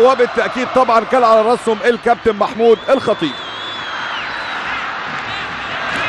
وبالتأكيد طبعا كان على راسهم الكابتن محمود الخطيب.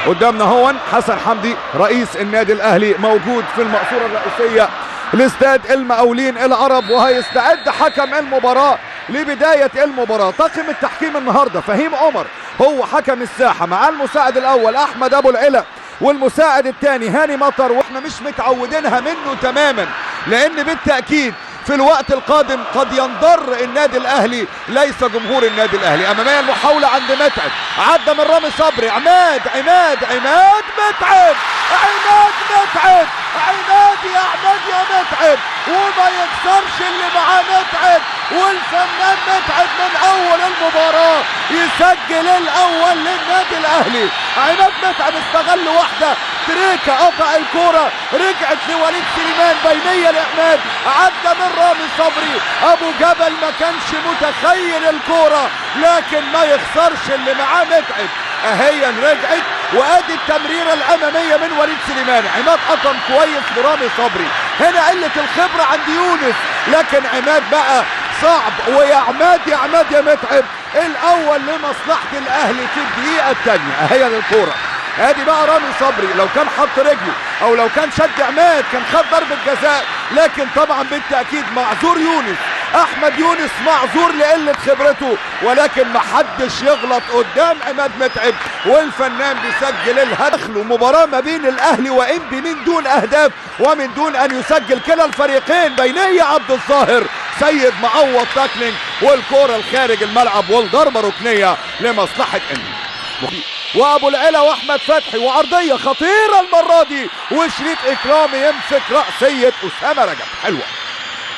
قدامنا هون حسن حمدي رئيس النادي الأهلي موجود في المقصورة الرئيسية لاستاد المقاولين العرب، وهيستعد حكم المباراة لبداية المباراة. طاقم التحكيم النهارده فهيم عمر هو حكم الساحة، مع المساعد الأول أحمد أبو العلا والمساعد الثاني هاني مطر، واحنا مش متعودينها منه تماما، لأن بالتأكيد في الوقت القادم قد ينضر النادي الأهلي ليس جمهور النادي الأهلي. أمامية المحاولة عند متعب، عدى من رامي صبري، عماد عماد عماد متعب، عماد متعب، عماد يا عماد يا متعب، وما يكسرش اللي معاه متعب، والفنان متعب من أول المباراة يسجل الأول للنادي الأهلي. عماد متعب استغل واحدة، تريكا قطع الكرة، رجعت لوليد سليمان، بينية لعماد، عدى من رامي صبري، أبو جبل ما كانش متخيل الكرة، لكن ما يخسرش اللي معاه متعب. اهيا رجعت، وادي التمريره الامامية من وليد سليمان، عماد قطم كويس لرامي صبري، هنا قلة الخبرة عند يونس، لكن عماد بقى صعب، ويا عماد يا عماد يا متعب الاول لمصلحة الاهلي في الدقيقة الثانية. اهيا الكورة، ادي بقى رامي صبري لو كان حط رجله او لو كان شد عماد كان خد ضربه جزاء، لكن طبعا بالتاكيد معذور يونس، احمد يونس معذور لقلة خبرته، ولكن محدش يغلط قدام عماد متعب، والفنان بيسجل الهدف. مباراة ما بين الاهلي وانبي من دون اهداف ومن دون ان يسجل كلا الفريقين. بينيه عبد الظاهر، سيد معوض tackling، والكره الخارج الملعب والضربه ركنيه لمصلحة انبي. وابو العلا واحمد فتحي، وعرضيه خطيرة المرة دي، وشريف اكرامي يمسك راسية اسامة رجب. حلوة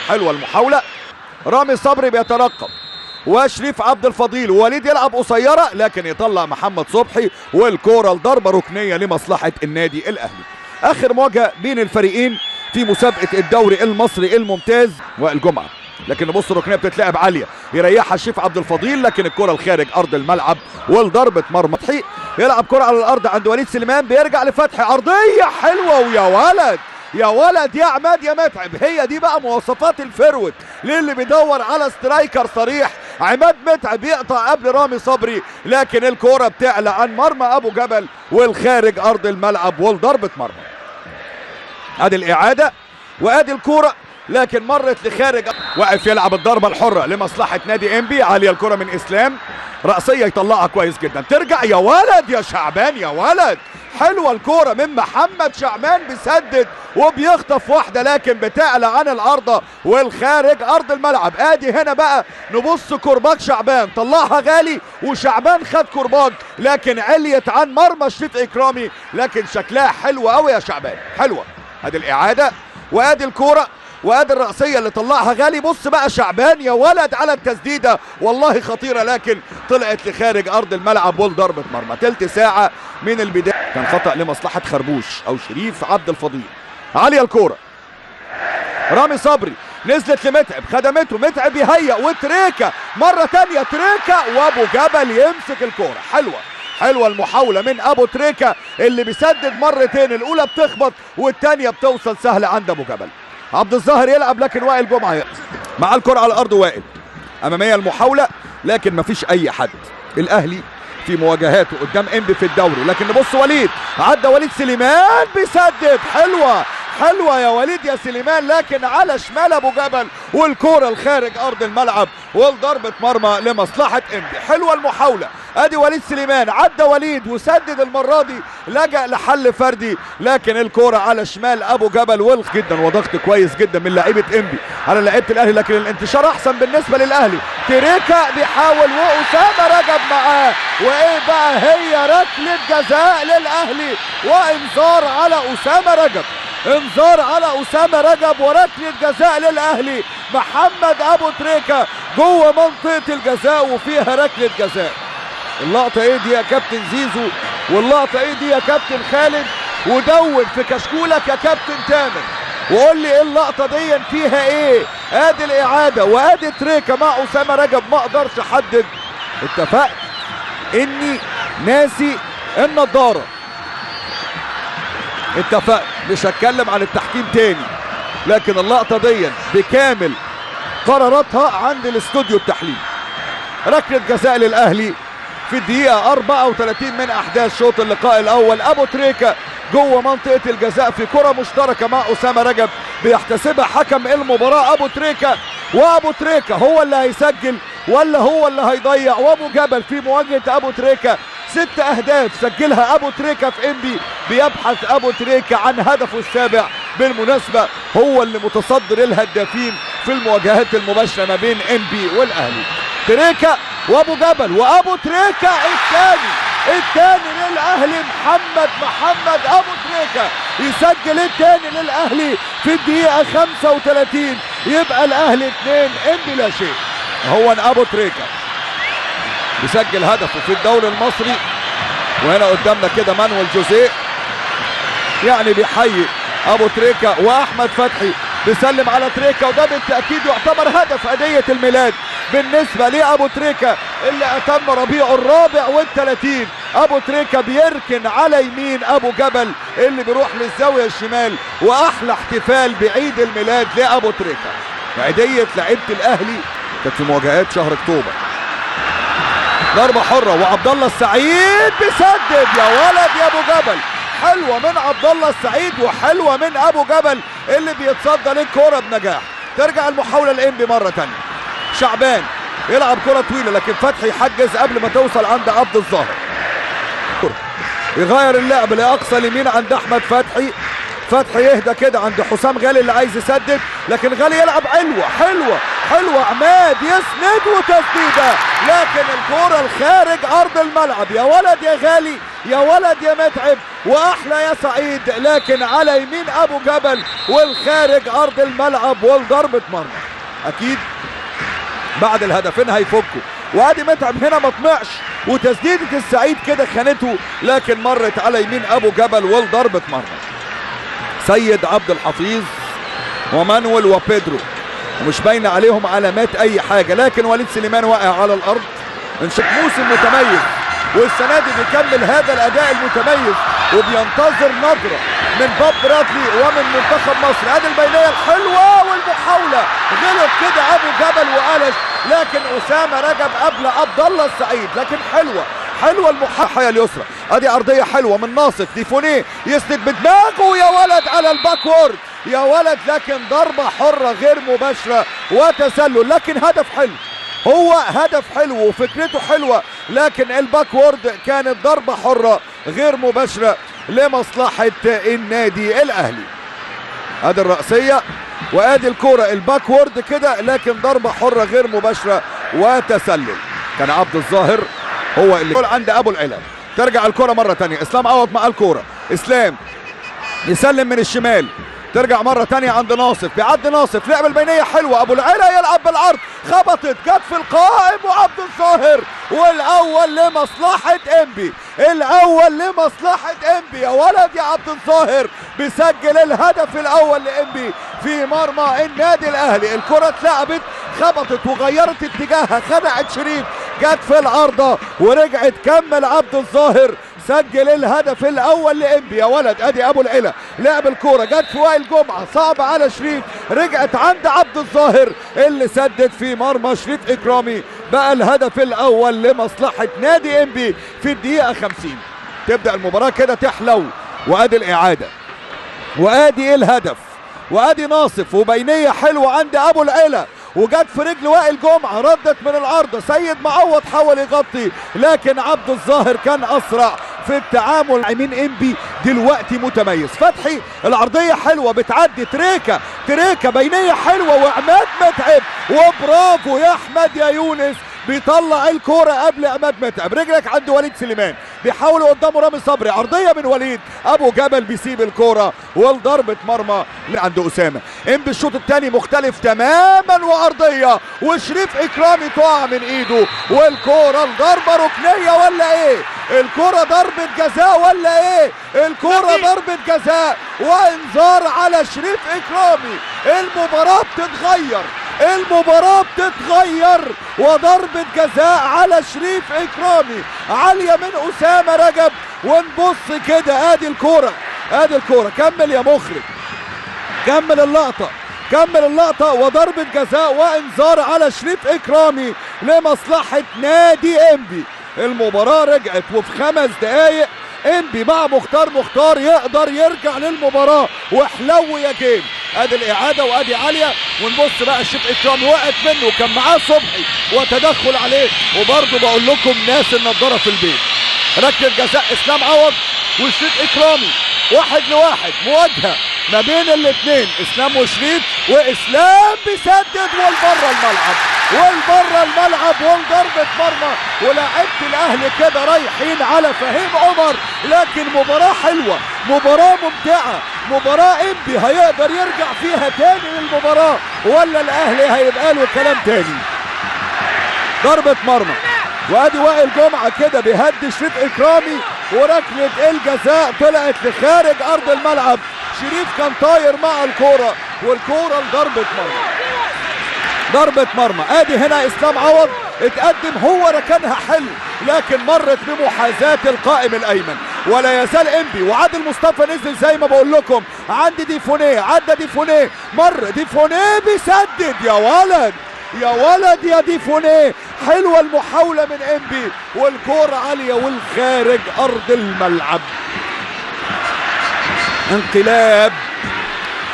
حلوة المحاولة، رامي صبري بيترقب، وشريف عبد الفضيل، ووليد يلعب قصيرة لكن يطلع محمد صبحي، والكوره لضربه ركنيه لمصلحة النادي الاهلي. اخر مواجهة بين الفريقين في مسابقة الدوري المصري الممتاز والجمعة، لكن نبص الركنيه بتتلعب عالية، يريحها شريف عبد الفضيل، لكن الكره الخارج ارض الملعب والضربه مرمى. فتحي يلعب كره على الارض عند وليد سليمان، بيرجع لفتحي، عرضية حلوة، ويا ولد يا ولد يا عماد يا متعب. هي دي بقى مواصفات ال forward للي بيدور على striker صريح. عماد متعب يقطع قبل رامي صبري، لكن الكورة بتعلى عن مرمى ابو جبل والخارج ارض الملعب والضربه مرمى. ادي الاعادة وادي الكورة، لكن مرت لخارج. واقف يلعب الضربة الحرة لمصلحة نادي انبي، عالية الكره من اسلام، راسية يطلعها كويس جدا، ترجع يا ولد يا شعبان يا ولد، حلوة الكورة من محمد شعبان، بيسدد وبيخطف واحدة لكن بتعلى عن الارض والخارج ارض الملعب. ادي هنا بقى نبص كرباج شعبان، طلعها غالي وشعبان خد كرباج، لكن عليت عن مرمى شريف اكرامي، لكن شكلها حلوة قوي يا شعبان، حلوة. ادي الاعادة وادي الكورة وادي الرأسية اللي طلعها غالي. بص بقى شعبان يا ولد على التسديدة، والله خطيرة لكن طلعت لخارج أرض الملعب والضربة مرمى. تلت ساعة من البداية، كان خطأ لمصلحة خربوش أو شريف عبد الفضيل. عالية الكورة، رامي صبري نزلت لمتعب، خدمته متعب يهيأ، وتريكا مرة تانية، تريكا وأبو جبل يمسك الكورة. حلوة حلوة المحاولة من أبو تريكا اللي بيسدد مرتين، الأولى بتخبط والتانية بتوصل سهلة عند أبو جبل. عبد الظاهر يلعب لكن وائل جمعه مع الكرة على الارض، وائل امامية المحاولة لكن مفيش اي حد. الاهلي في مواجهاته قدام انبي في الدوري، لكن نبص وليد، عدى وليد سليمان بيسدد، حلوة حلوة يا وليد يا سليمان، لكن على شمال ابو جبل، والكوره الخارج ارض الملعب والضربه مرمى لمصلحة انبي. حلوة المحاولة، ادي وليد سليمان، عدى وليد وسدد المرة دي، لجأ لحل فردي لكن الكورة على شمال ابو جبل. والخ جدا وضغط كويس جدا من لعيبة انبي على لعيبة الاهلي، لكن الانتشار احسن بالنسبة للاهلي. تريكا بيحاول واسامة رجب معاه، وايه بقى هي ركلة جزاء للاهلي، وانذار على اسامة رجب، انذار على اسامة رجب وركله جزاء للاهلي. محمد ابو تريكه جوه منطقة الجزاء وفيها ركلة جزاء. اللقطة ايه دي يا كابتن زيزو، واللقطه ايه دي يا كابتن خالد، ودون في كشكولك يا كابتن تامر وقول لي ايه اللقطة دي فيها ايه. ادي الاعادة وادي تريكه مع اسامة رجب، ما اقدرش احدد. اتفقت اني ناسي النضارة، اتفقت مش هتكلم عن التحكيم تاني، لكن اللقطة دي بكامل قراراتها عند الاستوديو التحليلي. ركلة جزاء للاهلي في الدقيقة 34 من احداث شوط اللقاء الاول. ابو تريكه جوه منطقة الجزاء في كره مشتركة مع اسامة رجب، بيحتسبها حكم المباراة ابو تريكه، وابو تريكه هو اللي هيسجل ولا هو اللي هيضيع؟ وابو جبل في مواجهة ابو تريكه، 6 اهداف سجلها ابو تريكه في انبي. بيبحث ابو تريكه عن هدفه السابع، بالمناسبة هو اللي متصدر الهدافين في المواجهات المباشرة ما بين انبي والاهلي. تريكه وابو جبل، وابو تريكه الثاني للاهلي، محمد ابو تريكه يسجل الثاني للاهلي في الدقيقة 35، يبقى الاهلي 2 انبي لا شيء. هو ابو تريكه بيسجل هدفه في الدوري المصري، وهنا قدامنا كده مانويل جوزيه يعني بيحيي ابو تريكه، واحمد فتحي بيسلم على تريكه، وده بالتاكيد يعتبر هدف هديه الميلاد بالنسبة لابو تريكه اللي اتم ربيعة 34. ابو تريكه بيركن على يمين ابو جبل اللي بيروح للزاويه الشمال، واحلى احتفال بعيد الميلاد لابو تريكه. عيديه لعيبة الاهلي كانت في مواجهات شهر اكتوبر. ضربه حره وعبد الله السعيد بيسدد، يا ولد يا ابو جبل، حلوة من عبد الله السعيد وحلوه من ابو جبل اللي بيتصدى للكرة بنجاح. ترجع المحاولة لانبي مرة ثانية، شعبان يلعب كره طويلة لكن فتحي يحجز قبل ما توصل عند عبد الظاهر. يغير اللعب لاقصى اليمين عند احمد فتحي، فتحي يهدى كده عند حسام غالي اللي عايز يسدد، لكن غالي يلعب حلوة حلوة حلوة، عماد يسند وتسديده، لكن الكره الخارج ارض الملعب. يا ولد يا غالي، يا ولد يا متعب، واحلى يا سعيد، لكن على يمين ابو جبل والخارج ارض الملعب والضربه مرمى. اكيد بعد الهدفين هيفكوا، وادي متعب هنا ما طمعش، وتسديده السعيد كده خانته، لكن مرت على يمين ابو جبل والضربه مرمى. سيد عبد الحفيظ ومانويل وبيدرو، ومش باينة عليهم علامات اي حاجة، لكن وليد سليمان واقع على الارض. موسم متميز، والسنة دي بيكمل هذا الاداء المتميز، وبينتظر نظره من باب برادلي ومن منتخب مصر. ادي البينية الحلوة والمحاوله، غلط كده ابو جبل وقلش، لكن اسامة رجب قبل عبد الله السعيد، لكن حلوة حلوة المحايا اليسرى. ادي ارضية حلوة من ناصف ديفونيه، يسند بدماغه يا ولد على ال backward يا ولد، لكن ضربه حره غير مباشرة وتسلل، لكن هدف حلو، هو هدف حلو وفكرته حلوة، لكن ال backward كانت ضربه حره غير مباشرة لمصلحة النادي الاهلي. ادي الرأسية وادي الكورة ال backward كده، لكن ضربه حره غير مباشرة وتسلل. كان عبد الظاهر هو اللي عند ابو العلا. ترجع الكره مرة ثانية، اسلام عوض مع الكورة، اسلام يسلم من الشمال، ترجع مرة ثانية عند ناصف، بيعدي ناصف، لعب البينية حلوة، ابو العلا يلعب بالعرض، خبطت جت في القائم وعبد الظاهر، والاول لمصلحة انبي، الاول لمصلحة انبي. يا ولد يا عبد الظاهر، بيسجل الهدف الاول لانبي في مرمى النادي الاهلي. الكره اتلعبت، خبطت وغيرت اتجاهها، خدعت شريف، جت في العارضة ورجعت، كمل عبد الظاهر، سجل الهدف الاول لانبي. يا ولد ادي ابو العلا، لعب الكورة جت في وائل جمعه، صعب على شريف، رجعت عند عبد الظاهر اللي سدد في مرمى شريف اكرامي. بقى الهدف الاول لمصلحة نادي انبي في الدقيقة 50. تبدا المباراة كده تحلو، وادي الاعادة وادي الهدف وادي ناصف، وبينيه حلوة عند ابو العلا وجت في رجل وائل جمعه، ردت من العارضة، سيد معوض حاول يغطي، لكن عبد الظاهر كان اسرع في التعامل. يمين انبي دلوقتي متميز. فتحي العرضية حلوة بتعدي، تريكه تريكه بينيه حلوة، وعماد متعب، وبرافو يا احمد يا يونس، بيطلع الكورة قبل عماد متعب. رجلك عند وليد سليمان، بيحاول قدامه رامي صبري، عرضية من وليد، ابو جبل بيسيب الكورة والضربه مرمى عند اسامة. انبي الشوط الثاني مختلف تماما، وارضيه وشريف اكرامي تقع من ايده، والكوره الضربة ركنيه ولا ايه؟ الكورة ضربه جزاء ولا ايه؟ الكورة ضربه جزاء وانذار على شريف اكرامي. المباراة بتتغير، المباراة بتتغير، وضربة جزاء على شريف إكرامي عالية من أسامة رجب. ونبص كده، ادي الكورة، ادي الكورة، كمل يا مخرج، كمل اللقطة، كمل اللقطة وضربة جزاء وإنذار على شريف إكرامي لمصلحة نادي إنبي. المباراة رجعت وفي 5 دقايق إنبي مع مختار يقدر يرجع للمباراة وحلو يا جيم. ادي الإعادة وادي عالية، ونبص بقى شريف إكرامي وقعت منه وكان معاه صبحي وتدخل عليه. وبرضه بقول لكم ناس النضارة في البيت، ركلة جزاء إسلام عوض وشريف إكرامي 1-1، مواجهة ما بين الاثنين اسلام وشريف، واسلام بيسدد والبره الملعب، والبره الملعب والضربة مرمى. ولاعيبه الاهلي كده رايحين على فهيم عمر، لكن مباراة حلوة، مباراة ممتعة، مباراة انبي هيقدر يرجع فيها تاني للمباراة ولا الاهلي هيبقى له كلام تاني. ضربة مرمى، وادي وائل جمعة كده بيهدي شريف اكرامي، وركلة الجزاء طلعت لخارج ارض الملعب. شريف كان طاير مع الكورة، والكورة لضربة مرمى. ضربة مرمى، ادي هنا اسلام عوض اتقدم هو ركنها حلو، لكن مرت بمحاذاة القائم الايمن. ولا يزال انبي وعادل مصطفى نزل زي ما بقول لكم عند ديفونيه، عدى ديفونيه، مر ديفونيه بيسدد، يا ولد يا ولد يا ديفونيه، حلوة المحاولة من انبي، والكورة عالية والخارج ارض الملعب. انقلاب،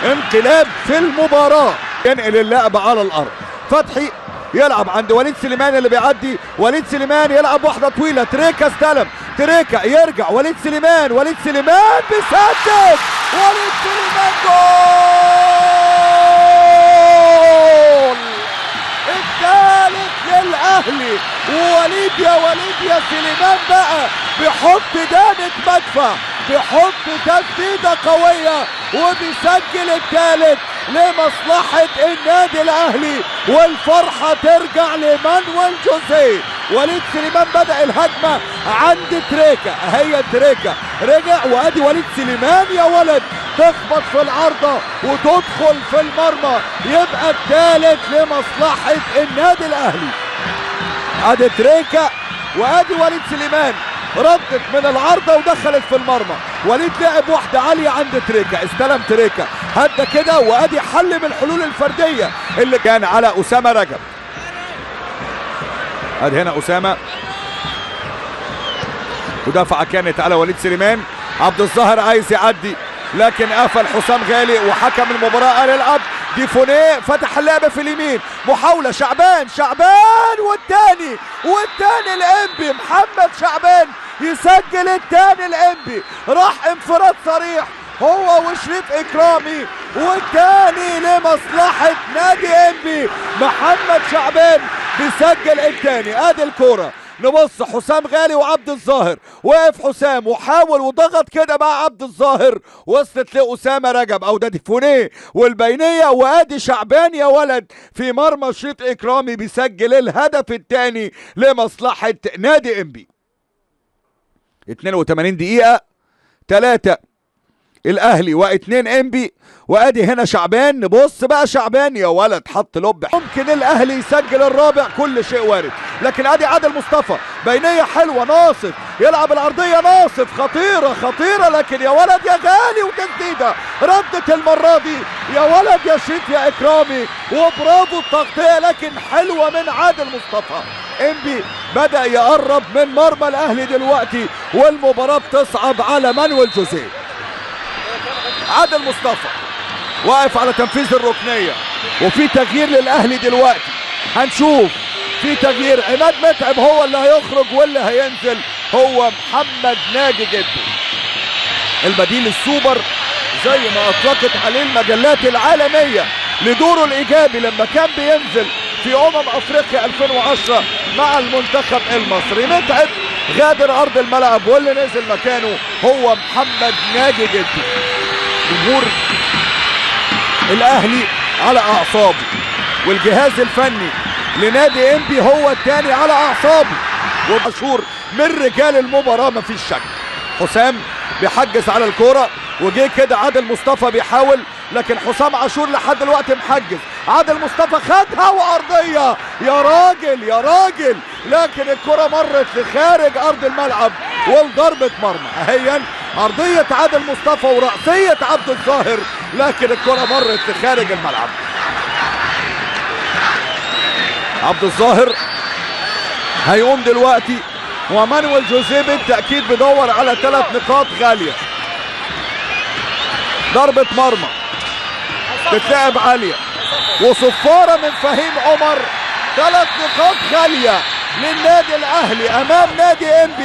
انقلاب في المباراة. ينقل اللعب على الارض، فتحي يلعب عند وليد سليمان اللي بيعدي، وليد سليمان يلعب واحدة طويلة، تريكا استلم، تريكا يرجع وليد سليمان، وليد سليمان بيسدد، وليد سليمان جول الثالث للاهلي. ووليد يا وليد يا سليمان بقى بيحط دانة مدفع، بيحط تسديده قوية وبيسجل الثالث لمصلحة النادي الاهلي، والفرحه ترجع لمانويل جوزيه. وليد سليمان بدا الهجمة عند تريكا، هي تريكا رجع، وادي وليد سليمان يا ولد تخبط في العارضة وتدخل في المرمى، يبقى الثالث لمصلحة النادي الاهلي. ادي تريكا وادي وليد سليمان، ردت من العارضة ودخلت في المرمى. وليد لعب واحدة عالية عند تريكا، استلم تريكا هدى كده، وادي حل من الحلول الفردية اللي كان على اسامه رجب. ادي هنا اسامة، ودفعه كانت على وليد سليمان. عبد الظاهر عايز يعدي لكن قفل حسام غالي وحكم المباراة قال العب. ديفونيه فتح اللعبة في اليمين، محاولة شعبان، شعبان والثاني، والثاني الانبي، محمد شعبان يسجل الثاني الانبي. راح انفراد صريح هو وشريف اكرامي، والثاني لمصلحة نادي انبي، محمد شعبان بيسجل الثاني. ادي الكورة، نبص حسام غالي وعبد الظاهر، وقف حسام وحاول وضغط كده مع عبد الظاهر، وصلت لأسامة رجب او ده ديفونيه والبينية، وادي شعبان يا ولد في مرمى شريف اكرامي بيسجل الهدف الثاني لمصلحة نادي انبي. 82 دقيقة، 3 الاهلي و2 انبي. وادي هنا شعبان، نبص بقى شعبان يا ولد حط لب، ممكن الاهلي يسجل الرابع، كل شيء وارد. لكن ادي عادل مصطفى، بينيه حلوة، ناصف يلعب العرضية، ناصف خطيرة خطيرة، لكن يا ولد يا غالي وتسديده ردت المرة دي يا ولد يا شريف يا اكرامي، وبرافو التغطية لكن حلوة من عادل مصطفى. انبي بدا يقرب من مرمى الاهلي دلوقتي، والمباراة بتصعب على مانويل جوزيه. عادل مصطفى واقف على تنفيذ الركنيه، وفي تغيير للاهلي دلوقتي، هنشوف في تغيير. عماد متعب هو اللي هيخرج واللي هينزل هو محمد ناجي جدو، البديل السوبر زي ما اطلقت عليه المجلات العالمية لدوره الايجابي لما كان بينزل في افريقيا 2010 مع المنتخب المصري. متعب غادر ارض الملعب واللي نزل مكانه هو محمد ناجي جدو. جمهور الاهلي على اعصابه، والجهاز الفني لنادي انبي هو الثاني على اعصابه، ومشهور من رجال المباراة مفيش شك. حسام بيحجز على الكورة، وجه كده عادل مصطفى بيحاول، لكن حسام عاشور لحد دلوقتي محجز. عادل مصطفى خدها وارضيه، يا راجل يا راجل، لكن الكره مرت لخارج ارض الملعب والضربه مرمى. اهيا ارضية عادل مصطفى وراسيه عبد الظاهر، لكن الكره مرت لخارج الملعب. عبد الظاهر هيقوم دلوقتي، ومانويل جوزيه بالتأكيد بيدور على 3 نقاط غالية. ضربة مرمى تتلعب عالية، وصفارة من فهيم عمر. 3 نقاط غالية للنادي الأهلي أمام نادي إنبي.